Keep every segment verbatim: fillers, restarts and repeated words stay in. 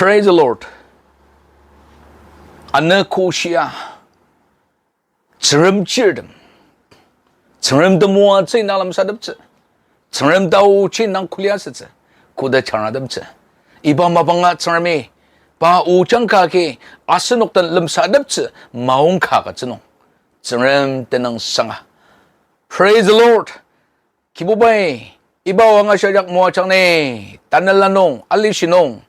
Praise the Lord. Ano koshia, Tsüngrem chirtem, Tsüngrem temoatsü nang lemsateptsü, Tsüngrem taochi nang kuliasütsü, koda changrateptsü. Iba mapanga Tsüngremi pa ojang ka agi asenok den lemsateptsü maongka agütsü nung, Tsüngrem tenüng sanga. Praise the Lord. Kibubai, iba o angashijak moajang ni, tanela nung, alishi nung,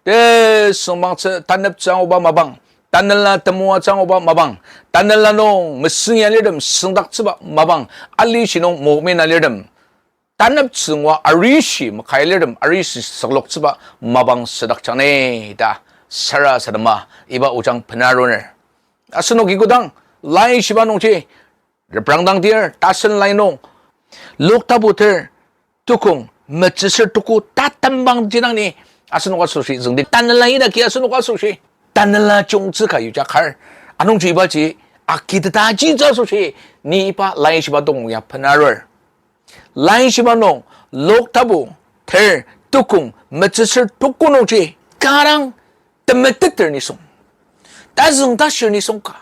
tesüngmangtsü taneptsü anguba mapang, tanela temoatsü anguba mapang, tanela nung mesüng alirtem süngdaktsüba mapang, alishi nung momin alirtem taneptsü ngua arishi makai alirtem arishi sükloktsüba mapang südakjang ni ta sarasadema iba ojang benaruner. Asenoki kodang laishiba nungji reprangdangdir, tasen lai nung, Luk tabu ter, tukong, metsüsür tuku tatembang jidang ni, asenok asoshi züngdi tanela idaki asenok asoshi tanela jungtsü ka yujakar. Anungji ibaji akiteta jitsü asoshi ni iba laishiba tong ya benarur. Laishiba nung, Luk tabu ter, tukong, metsüsür tuku nungji, kanga dang temeteter nisung, tazüng tashir nisung ka,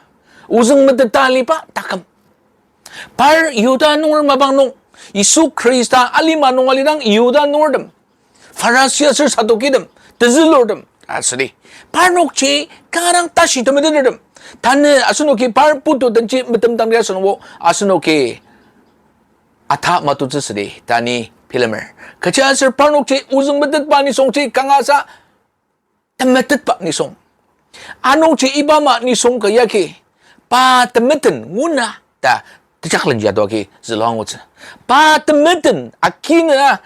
ozüng meteta aliba taküm. Par Yihuda nunger mapang nung, Yisu Khrista alima nung alidang Yihuda nungertem, Pharisi aser Sadukitem, tezülurtem asüdi. Parnokji kanga dang tashi temetetertem. Tanü asenoki par putu denji metemdangdi asenbo, asenoki ata matutsü südi ta ni bilemer. Kechiaser parnokji ozüng metetba nisungji kangasa temetetba nisung. Anungji iba ama nisung ka yagi pa temeten nguna ta tejaklenji atoa agi zülua angutsü. Pa temeten akina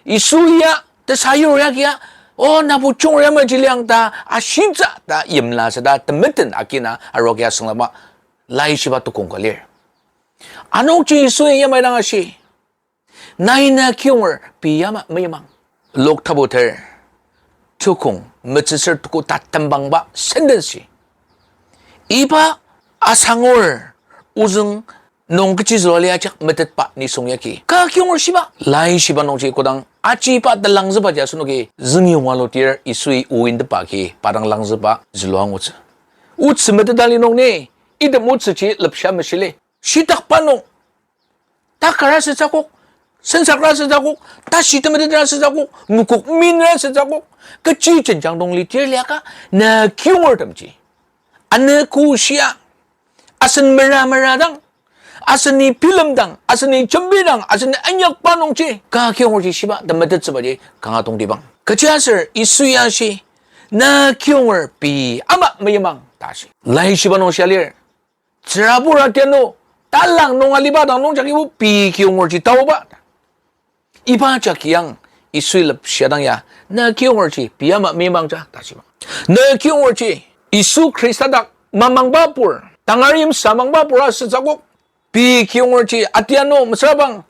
Yisu ya tesayur yagia, o, nabo chunger yamaji liang ta ashitsü ta yimla süda temeten akina arogia sünglaba laishiba tukong ka lir. Anungji Yisui yamai dang ashi, nai na kiyonger pei ama meyimang. Luk tabu ter, tukong, metsüsür tuku tatembangba sentence ji. Iba asangur ozüng nung kechi zülua lia ajak metetba nisung yagi ka kiyonger shiba, laishiba nungji kodang aji iba telangzübaji asenoki züngi yonga lutir Yisui ointepa agi pa dang langzüba zülua angutsü. Otsü meteta li nung ni, item otsüji lepsha meshili. Shitakba nung takar asütsü akok, sensakra asütsü akok, tashi temetetra asütsü akok, mokok minra asütsü akok, kechi jenjang nung litir liaka, na kiyongertemji, ano koshia, asen mera mera dang, aseni bilemdang, aseni jembidang, aseni inyakba nungji ka kiyongerji shiba temetettsübaji kanga tongtibang. Kechiaser Yisui ashi, na kiyonger pei ama meyimang ta ashi. Laishiba nung shia lir, tsürabur atianu talang nung aliba dang nungjagibo pei kiyongerji taoba ta. Iba jagi ang Yisui lepshia dang ya, na kiyongerji pei ama meyimang ja ta shiba. Na kiyongerji Yisu Khrista dak mamangba pur, tangar yimsa mangba pur asütsü akok, pei kiyongerji atianu mesürabang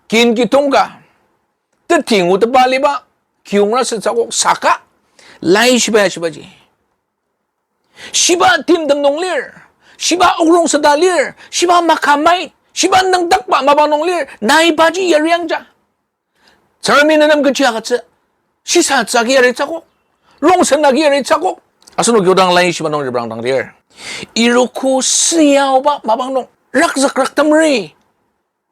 kin kitung ka teti ngutepa aliba kiyonger asütsü akok saka, laishiba ya shibaji, shiba timtem nung lir, shiba okrong süda lir, shiba makamai, shiba nüngdakba mapang nung lir, nai paji yariang ja. Tsüngremi nenem kechi agütsü, shisatsü agi yaritsü akok, rongsen agi yaritsü akok. Asenok kodang laishiba nung reprangdangdir, irogo süyaoba mapang nung rakzük raktemri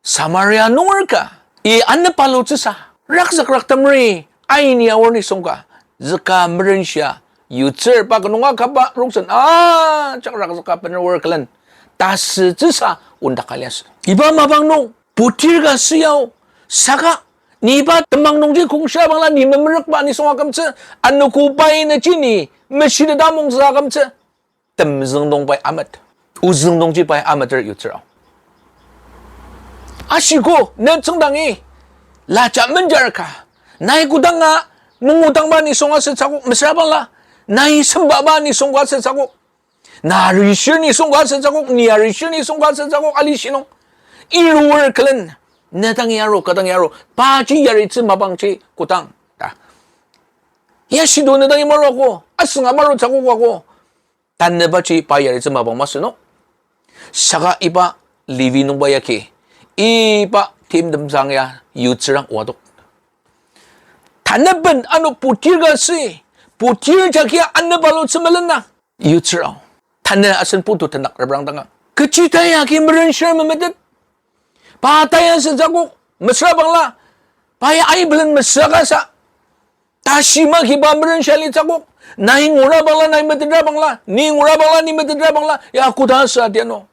Samaria nunger ka, i anepalutsüsa, rakzük raktemri aini aor nisung ka, züka merenshia yutsür pa kenunga kaba rongsen ajak rakzüka bener oar külen tasütsüsa ondaka liasü. Iba mapang nung putir ka süyao, saka ni iba temang nungji kongshia bangla ni memerükba nisung akümtsü, anogo pai nüji ni meshiteta mongtsü akümtsü, temzüng nung pai amet, ozüng nungji pai ameter yutsür ao. Ashiko, ne tsüngdangi laja menjar ka, nai kodanga mungudangba nisung asütsü akok mesüra bangla, nai sembaba nisung ka asütsü akok, na arishir nisung ka asütsü akok, ni arishir nisung ka asütsü akok, alishi nung iroer külen, ne dangi aro, ka dangi aro, paji yaritsü mapangji kodang ta, ya shido ne dangi maruako, asünga marutsü akok ako, tanübaji pa yaritsü mapang masü no. Saka iba Levi nungba yagi, iba timtemsang ya yutsürang oadok. Tanüben ano putir ka süi, putir jakia anepalo tsü melena. Yutsür ao. Tanü asen putu tenak reprang danga, kechi tai agi merenshir memetet. Pa tai asütsü akok, mesüra bangla. Pai aibelen mesüra kasa. Tashi ma kiba merenshia litsü akok. Nai ngura bangla, nai metetra bangla. Ni ngura bangla, ni metetra bangla. Ya koda sa tiano.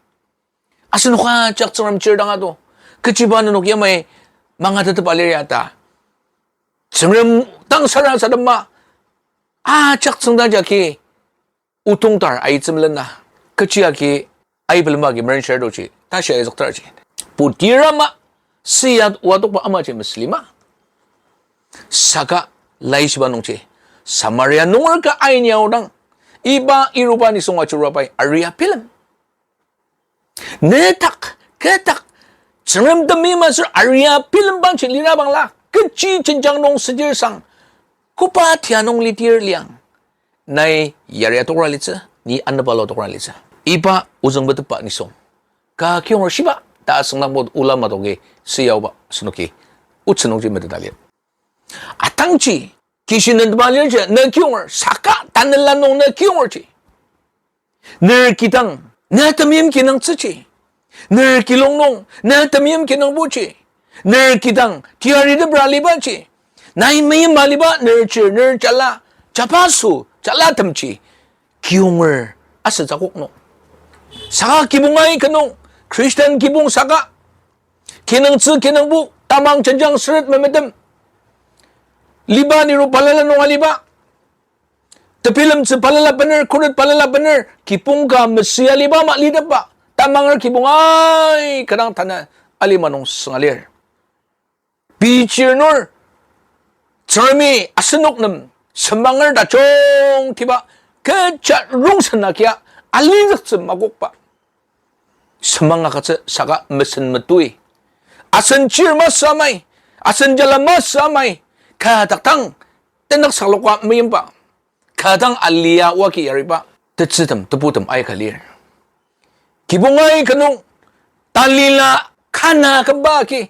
Asenok ajak Tsüngrem chir dang ato. Kechiba nenok yamai mangatetep alir ya ta. Tsüngrem dang sarasadema ajak tsüngda jagi otongtar aitsü melena. Kechi agi aibelema agi merenshir toji, tashi aizüktarji. Putir ama, süya oa tokba amaji mesülima. Saka laishiba nungji, Samaria nunger ka aini aodang, iba iruba nisung ajurua pai aria bilem. Ne dak, kü dak, Tsüngrem temeim aser aria bilembaji lira bangla, kechi jenjang nung südir sang, koba tia nung lidir liang. Nai yaria tokra litsü, ni anepalo tokra litsü. Iba ozüng metetba nisung, ka kiyonger shiba ta asüngdangbo ola madoki süyaoba asenoki otsü nungji meteta lir. Atangji, kishi nentema lirji, ne kiyonger, saka tanela nung ne kiyongerji. Ner kidang, ne temeim kinungtsüji. Ner kilong nung, ne temeim kinungpoji. Ner kidang, tiaritepra alibaji. Nai meima aliba, ner chir, ner jala, jabaso, jalatemji kiyonger asütsü akok nung. Saka kibong aika nung, Christian kibong saka, kinungtsü kinungpo, tamang jenjang süret memetem, liba niru balala nung aliba, tebilemtsü balala bener, khuret balala bener, kibong ka mesüa liba ama litepba, tamanger kibong aika dang tanü alima nung sünga lir. Pei chirnur, Tsüngremi asenok nem semanger tajungtiba, kecha rongsen agia alizüktsü makokba semang agütsü saka mesen metui. Asen chir masü amai, asen jala masü amai, kü dak dang tenük sakloka meyimba, kü dang alia oa ki yariba, tetsütem, tebutem aika lir. Kibong aika nung, talila kana kümba agi,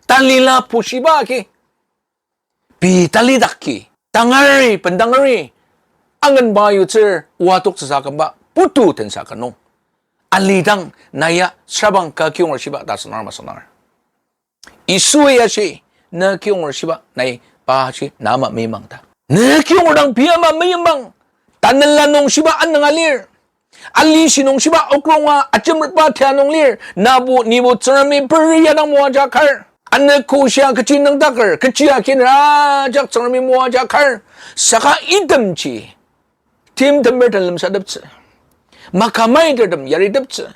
talila pushiba agi, pei talidak ki, tangari, bendangari, angenba yutsür oa toktsüsa kümba putu tensa ka nung, alidang na ya sürabang ka kiyonger shiba ta asüngdang masüngdang. Yisui ashi, ne kiyonger shiba nai paji na ama meimang ta. Ne kiyonger dang pei ama meimang. Tanela nung shiba anünga lir. Alishi nung shiba okronga ajemretba tia nung lir. Nabo nibo Tsüngremi peri ya dang moaja kar, anogo shia kechi nüngdaker, kechi akinra ajak Tsüngremi moaja kar, saka itemji timtem mertem lemsateptsü, makamaitertem yariteptsü.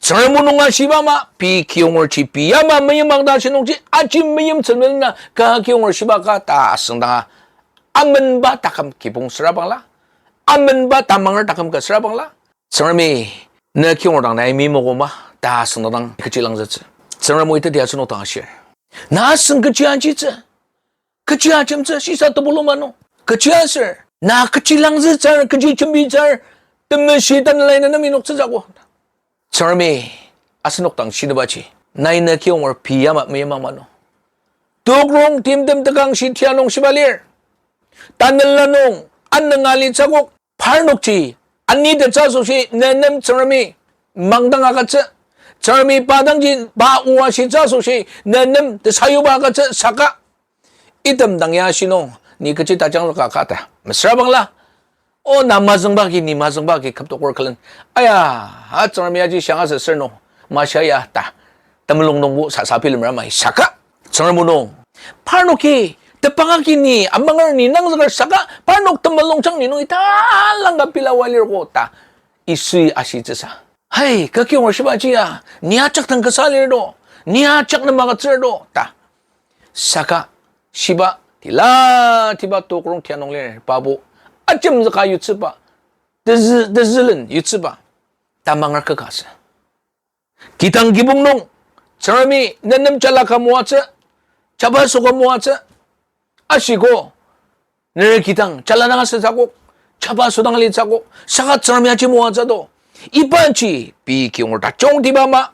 Tsüngrem o nunga shiba ama, pei kiyongerji pei ama meimang ta shinungji aji meimtsü melena ka kiyonger shiba ka ta asüngdanga, amenba taküm kibong sürabangla, amenba tamanger taküm ka sürabangla, Tsüngremi ne kiyonger dang nai meimokoma ta asüngdang kechi langzütsü. Tsüngrem o ita dia asenok dang ashir. Na asüng kechi ajitsü, kechi ajemtsü shisa tebulu mano. Kechiaser na kechi langzütsür, kechi jembitsür, temeshi tanelai na nem inoktsütsüogo. Tsüngremi asenok dang shinibaji, nai ne kiyonger pei ama meimang mano. Tokrong timtem tekangshi tia nung shiba lir. Tanela nung anünga litsü akok, parnokji anitettsü asoshi ne nem Tsüngremi mangdang agütsü. Tsüngremi pa dangji pa oashitsü asoshi ne nem tesayuba agütsü saka, item dang ya shinung, ni kechi tajangzüka ka ta mesürabangla, o na mazüngba agi, ni mazüngba agi küptoker külen, aya, a Tsüngremi aji shiang asü sür nung, masha ya ta temulung nungbo sasa bilemra mai saka, Tsüngrem o nung, parnoki tepang agi ni amanger, ni nangzüker saka parnok temulungjang ni nungi talangka bilawa lirko ta Yisui ashitsüsa. Hai, ka kiyonger shibaji ya, ni ajak dang kasa lir do, ni ajak nem agütsür do ta. Saka shiba tila tiba tokrong tia nung lir pabo, ajemzüka yutsüba, tezü-, tezülen yutsüba, tamanger kaka asü. Kidang kibong nung, Tsüngremi ne nem jala ka moatsü, jabaso ka moatsü, ashiko, ner kidang jala dang asütsü akok, jabaso dang alitsü akok, saka Tsüngremi aji moatsü do. Ibaji pei kiyonger tajungtiba ama,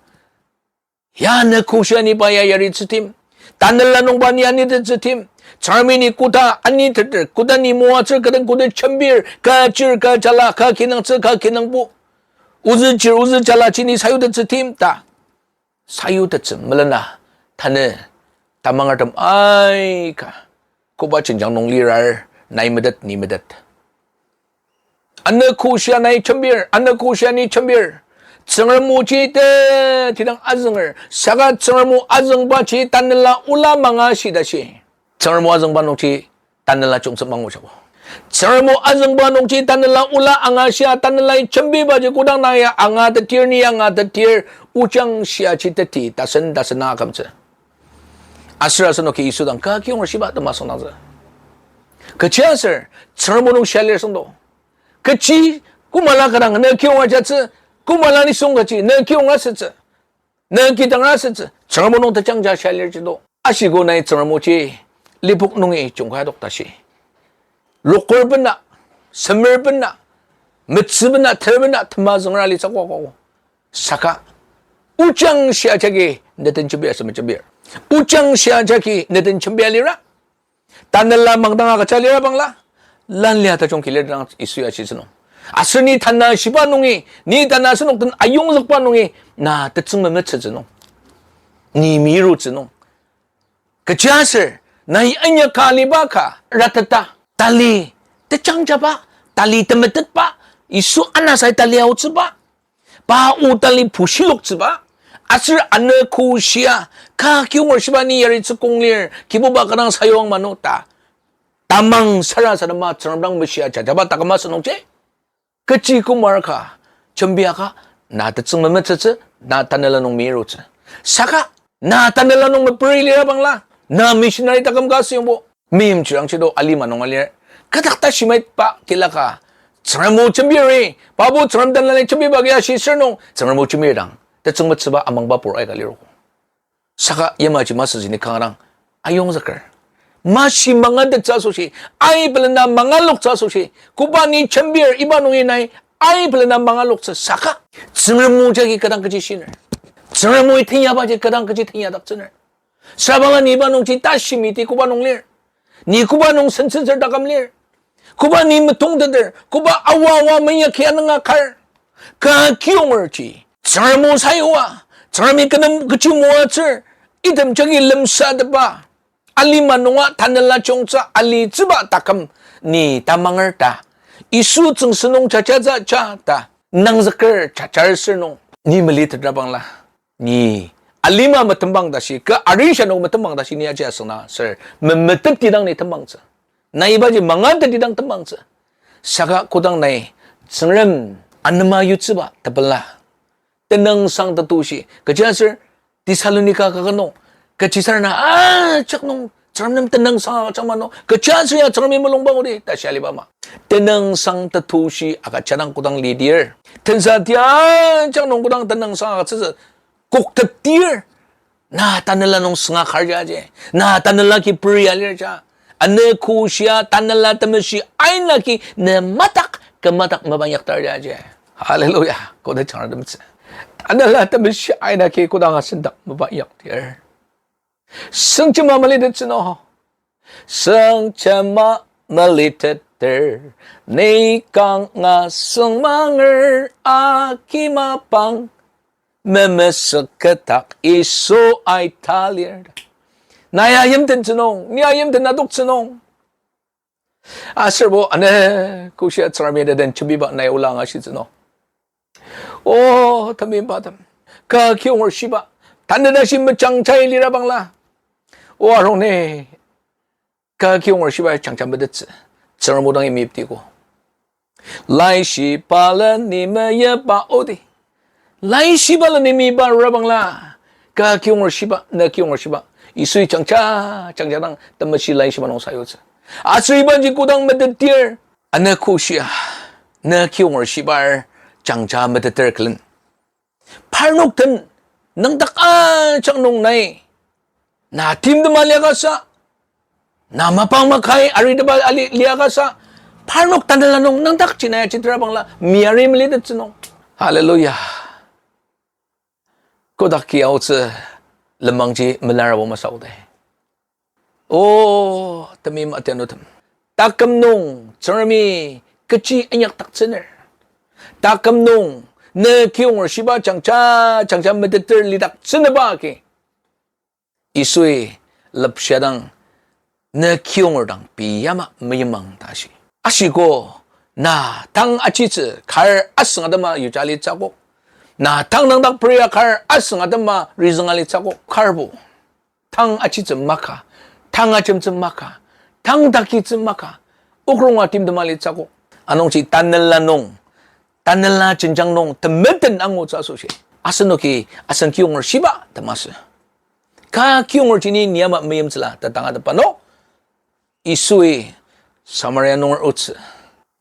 ya ne koshia ni pa ya yaritsü tim, tanela nung pa ni anitettsü tim, Tsüngremi ni koda aniteter, koda ni moatsür, kü den koda jembir, kü chir, kü jala, kü kinungtsü, kü kinungpo, ozü chir, ozü jala ji ni sayutettsü tim ta. Sayutettsü melena, tanü tamangertem aika, koba jenjang nung lirar, nai metet, ni metet. Ano koshia nai jembir, ano koshia ni jembir. Tsüngrem oji te tidang azünger, saka Tsüngrem o azüngbaji tanela ola mangashita shi. Tsüngrem o azüngba nungji tanela jungtsü mangushago. Tsüngrem o azüngba nungji tanela ola angashia, tanelai jembibaji kodang nai ya angatetir, ni angatetir, ojang shiaji teti tasen tasen na akümtsü. Aser asenoki Yisu dang kü kiyonger shiba tema süngdangtsü. Kechiaser, Tsüngrem o nung shia lir süngdo. Kechi, kü mala kü dang ne kiyonger jatsü, kü mala nisung kaji ne kiyonger asütsü, ne kidangra asütsü, Tsüngrem o nung tejangja shia lir jido. Ashiko nai Tsüngrem oji lipok nungi jungkai adok tashi, loker bena, semer bena, metsü bena, ter bena, temazüngra litsü kokogo. Saka, ojang shia jagi ne den jembir aser mejembir. Ojang shia jagi ne den jembia lira, tanela mangdang agüja lira bangla, lan lia tajung kilir dang Yisu ya shitsü nung. Aser ni tanü shiba nungi, ni tanü asenok den ayongzükba nungi, na tetsüng memetsütsü nung, ni mirutsü nung. Kechiaser, nai inyaka aliba ka ratata, tali tejangjaba, tali temetetba, Yisu anasai tali aotsüba, pa o tali pushiloktsüba, aser ano koshia, kü kiyonger shiba ni yaritsü kong lir, Kibuba kü dang sayuang mano ta tamang sarasadema Tsüngrem dang meshia jajaba taküm asünungji. Kechi kü mar ka, jembiaka, na tetsüng memetsütsü, na tanela nung mirutsü. Saka, na tanela nung meperi lira bangla, na missionary taküm ka asüyongbo, meimchirangji do alima nung alir. Kü dak ta shimaitba kila ka, Tsüngrem o jembiri, pabo Tsüngrem tanela jembiba agi ashi sür nung, Tsüngrem o jembir dang tetsüng metsüba amangba pur aika lirogo. Saka yamaji masüji ni kanga dang ayongzüker. Mashi mangatettsü asoshi, ai pelena mangaloktsü asoshi, koba ni jembir iba nungi nai, ai pelena mangaloktsü saka, Tsüngrem o jagi kü dang kechi shiner, Tsüngrem oi tenyabaji kü dang kechi tenyadaktsüner. Sabala ni iba nungji ta shimiti koba nung lir, ni koba nung sentsütsür taküm lir, koba ni metongteter, koba awa awa menya kia nunga kar, kü kiyongerji Tsüngrem o sayua, Tsüngremi kü nem kechi moatsür, item jagi lemsatepa, alima nunga tanela jungtsü alitsüba taküm ni tamanger ta, Yisu tsüngsü nung jajatsü ja ta, nangzüker jajar sür nung, ni melitetra bangla, ni alima metembang tashi, kü arisha nung metembang tashi ni aji asüngdang aser memetet tidang ni tembangtsü. Nai ibaji mangatet tidang tembangtsü. Saka kodang nai Tsüngrem anema yutsüba tepela, tenüngsang tetushi, kechiaser Thessalonika kaket nung, kechisarena ajak nung Tsüngrem nem tenüngsang agüjang ma nung, kechiaser ya Tsüngremi mulungba ngudi ta shia aliba ama, tenüngsang tetushi agüjadang kodang lidir, tensa tia ajak nung kodang tenüngsang agütsütsü koktetdir, na tanela nung sünga kar jaji, na tanela ki peri alir ja, ano koshia Tanela Temeshi aina ki ne madak kü madak mapa inyakdar jaji. Hallelujah. Koda jangratemtsü, Tanela Temeshi aina ki kodang asendak mapa inyakdir, süngjema malitettsü no. Süngjema maliteter, ni kanga süngmanger agi mapang, memesüketdak Yisu aitalir. Nai ayimtentsü nung, ni ayimten adoktsü nung, aserbo ano koshia Tsüngremi den jembiba nai ola angashitsü nung, o, temeibatem, kü kiyonger shiba, tanü tashi mejangja lira bangla, o arung ni, kü kiyonger shiba jangja metettsü, Tsüngrem o dang imiptiko. Laishiba le ni meyipa odi, laishiba le ni meyipa rubangla, kü kiyonger shiba, ne kiyonger shiba, Yisui jangja, jangja dang temeshi laishiba nung sayutsü. Aser ibaji kodang metetdir, ano koshia, ne kiyonger shibar jangja meteter külen, parnok den nüngdak ajak nung nai na timtema liakasa, na mapang makai ariteba ali liakasa, parnok tanela nung nüngdakji nai ajitera bangla miari melitettsü nung. Hallelujah. Kodak ki aotsü lenmangji melarabo masü aote. O, temeim atianutem, taküm nung Tsüngremi kechi inyakdaktsüner. Taküm nung ne kiyonger shiba jangja, jangja meteter lidaktsünüba agi, Yisui lepshidang, ne kiyonger dang pei yama meimang ta shi. Ashiko, na tang ajitsü kar asünga atema yuja litsü akok. Na tang nüngdak peria kar asünga atema rizünga litsü akok. Karbo, tang ajitsü maka, tang ajemtsü maka, tang takitsü maka, okronga timtema litsü akok. Anungji tanela nung, tanela jenjang nung temeten angutsü asoshi, asenoki asen kiyonger shiba temasü. Ka kiyongerji ni niyama meimtsüla ta tangatetba nung, Yisui Samaria nunger otsü.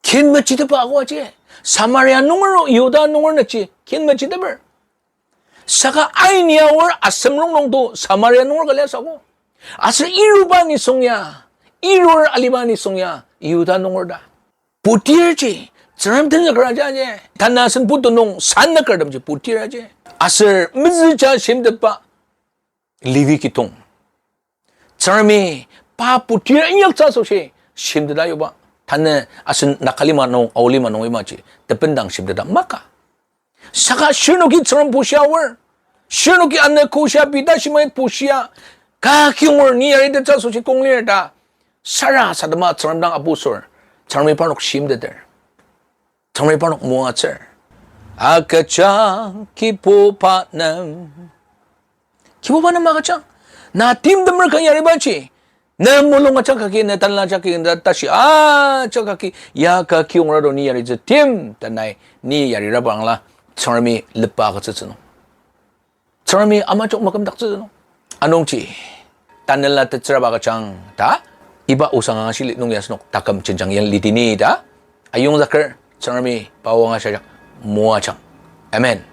Kin mejitepa akoaji, Samaria nunger o Yihuda nunger naji kin mejiteper. Saka aini aor asemrong nungto Samaria nunger ka liasü akok. Aser iruba nisung ya, irur aliba nisung ya Yihuda nunger ta. Putirji, Tsüngrem tenzüker aji, tanü asen putu nung sannükertemji putir aji. Aser mezüja shimtetba Levi kidong, Tsüngremi pa putir inyaktsü asoshi shimteta yuba. Tanü asen Naga lima nung, Ao lima nung imaji tebendang shimteta maka. Saka shirnoki Tsüngrem bushia aor, shirnoki ana koshia pei ta shimai bushia, ka kiyonger ni yaritettsü asoshi kong lir ta sarasadema Tsüngrem dang apu sür, Tsüngremi parnok shimteter, Tsüngremi parnok moatsür. Agüjang Kibuba nem, Kibuba nem agüjang. Na timtemer ka yaribaji, ne mulung ajak agi, ne tanela ajak agi, ne tashi ajak agi, ya ka kiyongra do ni yaritsü tim ta nai ni yarirabangla, Tsüngremi lepa agütsütsü nung, Tsüngremi amajok makümdaktsütsü nung. Anungji, tanela tetsüraba agüjang ta, iba osang angashili nung ya asenok taküm jenjang ya litini ta ayongzüker, Tsüngremi pa o angashijak moajang. Amen.